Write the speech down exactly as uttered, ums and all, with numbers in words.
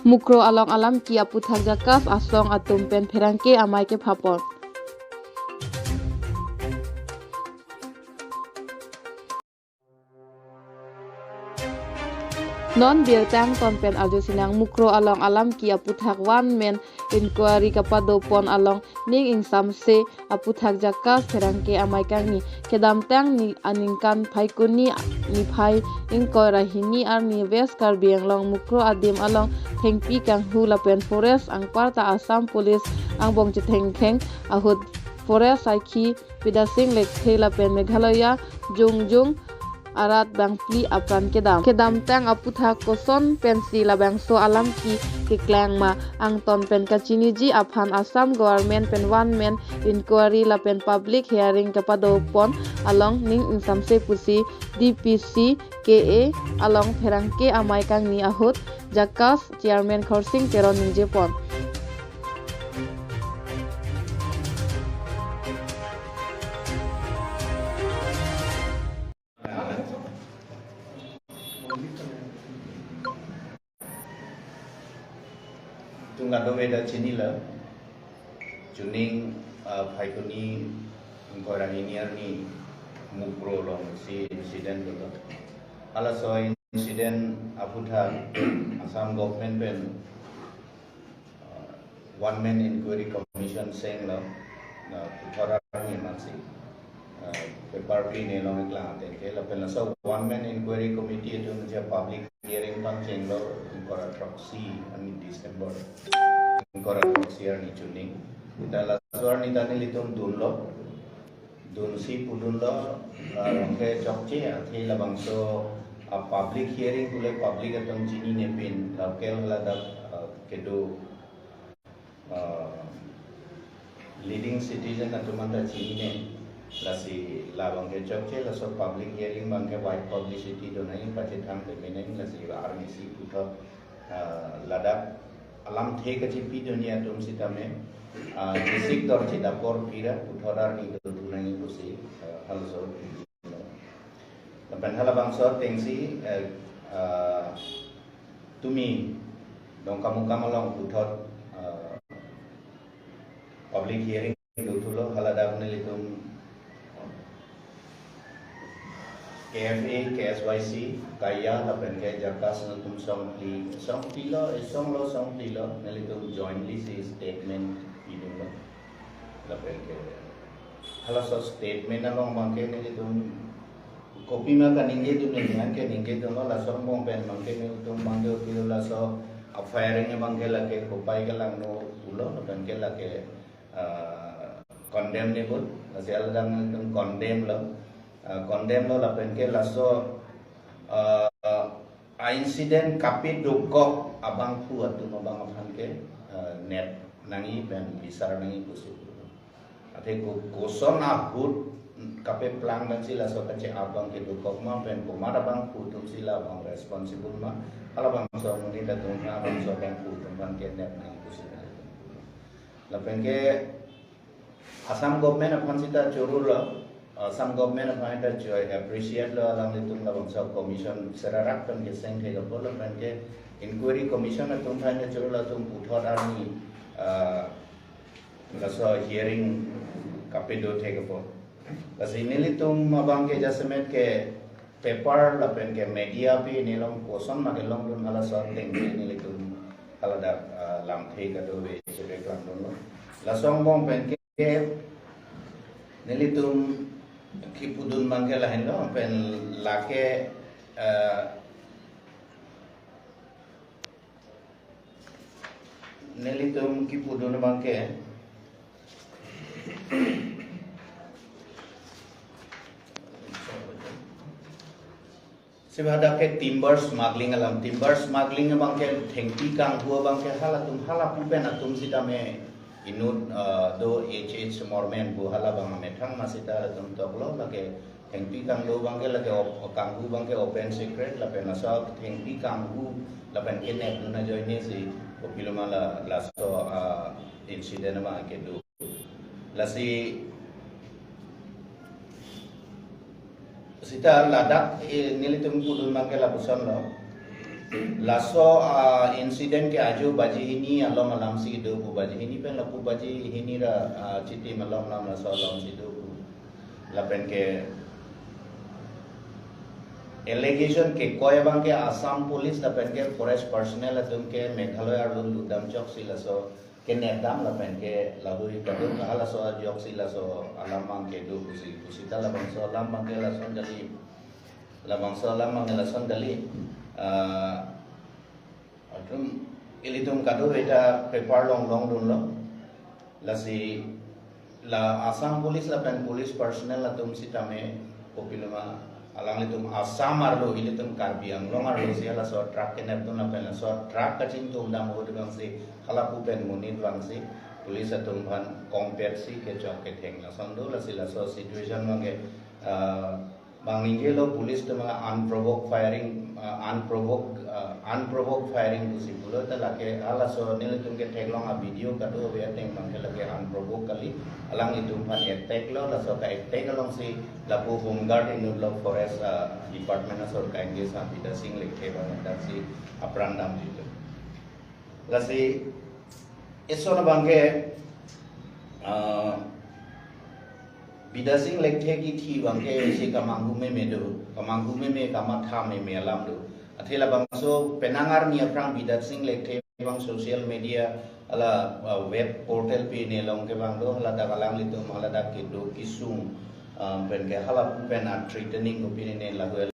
Mukroh along alam ke aputhak JACAS asong atum pen pherangke amei kephapon. Non birta angton pen arjusinang. Mukroh along alam ke aputhak one man inquiry kapadopon along ning ingsamse aputhak JACAS pherangke amei kangni. Kedamtang ni aningkan Phaikuni niphai ingkoi ra hini arni West Karbi Anglong Mukroh adim along thengpi kanghu lapen forest anparta Assam Police angbong chethengkheng ahut forest saikhi Bidya Sing Lekthe lapen Meghalaya Jongjung arat bangphli apran kedam. Kedamtang aputhak koson pensi labangso alam ke keklang ma angton pen kachiniji aphan Assam government pen one man inquiry lapen public hearing kapadopon along ning ingsamse pusi D P C K A along pherangke amei kangni ahut JACAS chairman Khorsing Teron ningjepon. Tung kadokave ta chinilo, chuning, ah, Phaikuni ingkoi ra hini arni Mukroh alongsi incident dolo. Halaso incident aputhak Assam government pen, ah, one man inquiry commission senglo, ah, puthot arni amatsi, ah, paper pi ne long iklang ateng ke lapen laso one man inquiry committee atum je public hearing pangchenglo ingkoi ra throksi arni December, ingkoi ra throksi arni chuning. Ita laso arni ta nelitum dunlo, dunsi pudunlo, ah, rongke chokche athe labangso, ah, public hearing pule public atum chinine pin, local ladak, ah, kedo, ah, leading citizen atum anta chinine, lasi labang ke chokche, laso public hearing abang ke wide publicity donai, pachethang pemeneng, lasi arnisi puthot, ah, ladak alamthe kachipidunji atum sitame, ah, jesik dorchit apor pira puthot arni dodunang pusi, ah, halaso. Lapen halabangso atengsi, eh, ah, tumi Dongkamukam along puthot, ah, public hearing dothulo, haladak nelitum K F A, K S Y C, Kaya, lapen ke JACAS nelitum songphli, songphli lo, eh, songlo, songphli lo, nelitum jointly si statement pidunlo. Lapen ke halaso statement along abang ke nelitum kopima kaningjedun, neli an ke ningjedunlo, laso angbong pen abang ke nelitum abang ke utilo, laso a-firing abang ke lake kopai kelangno pulo, lapen ke lake, ah, condemnable, lasi aladang nelitum condemn lo, ah, condemn lo, lapen ke laso, ah, a-incident kapedokok abangphu atum abang aphan ke, ah, nep nangji pen bisar nangji pusi. Athe ko-, koson ahut kapeplang pensi laso kache abang kedokok ma pen komat abangphu atumsi labang responsible ma, halabangso amonit atum, halabangso abangphu atum aphan ke nep nangji pusi. Lapen ke Assam government aphan sita choro lo, Assam government aphan ta choro appreciate lo, alanglitum labangso commission serarak pen keseng thek apot, lapen ke inquiry commission atum aphan ta choro lo, atum puthot arni, ah, laso hearing kapedo thek apot. Lasi nelitum abang ke jasemet ke paper lapen ke media pi nelong koson ma kelongdun, halaso ateng ke nelitum haladak, ah, lamthe kadokave chepeklang dunlo. Laso angbong pen ke nelitum kipudun abang ke lahenlo, pen lake, ah, nelitum kipudun abang ke sibahada ke timber smuggling alam, timber smuggling abang ke thengpi kanghu abang ke halatum, hala pu pen atum sitame inut, ah, do H H Mormen pu halabang amethang ma sita atum toklo, lake thengpi kanghu abang ke lake op-, kanghu abang ke open secret, lapen laso thengpi kanghu lapen kenep dun ajoine si kopiloma la, laso, ah, incident abang kedo. Lasi sita ladak, eh, nelitum pudun abang ke lapuson lo. Laso ah, incident ke ajo baji hini alom alamsi do pu, baji hini pen lapu baji hini ra ah, chitim alom alam laso alamsi do pu. Lapen ke allegation kekoi abang ke Assam Police lapen ke forest personnel atum ke Meghalaya arlo lutdam choksi laso kenepdam lapen ke lahui kadokave halaso ajoksi laso alam abang ke do pusi, pusita labangso alam abang ke lason kali, labangso alam abang ke lason kali. Ah, atum ilitum kadokave ta paper along longdunlo. Lasi la Assam Police lapen police personnel atum sitame kopiloma alanglitum Assam arlo, ilitum Karbi Anglong arlosi halaso truck kenepdun lapen laso truck kachingthumdam ahut abangsi halapu pen monit abangsi police atum aphan kongpetsi kechok ketheng lason do. Lasi laso situation abang ke ah, bang ningjelo police atum unprovoked firing, ah, unprovoked ah, unprovoked firing pusi pulo, ta lake halaso nelitum ketheklong a-video kadokave ateng abang ke lake unprovoked kali, alanglitum aphan attack lo, laso ka-attack alongsi lapu Home Guard inutlo, forest ah, department asor ka-engage a Bidya Sing Lekthe abang daksi apran damji lo. Lasi ison abang ke ah, Bidya Sing Lekthe kithi abang ke isi kamanghu meme do, kamanghu meme, kamatha meme alam do. Athe labangso penang arni aphrang Bidya Sing Lekthe abang social media hala ah, web portal pi ne along ke abang do, haladak alanglitum haladak kedo kesung ah, pen ke halapu pen a-threatening kopine ne lagu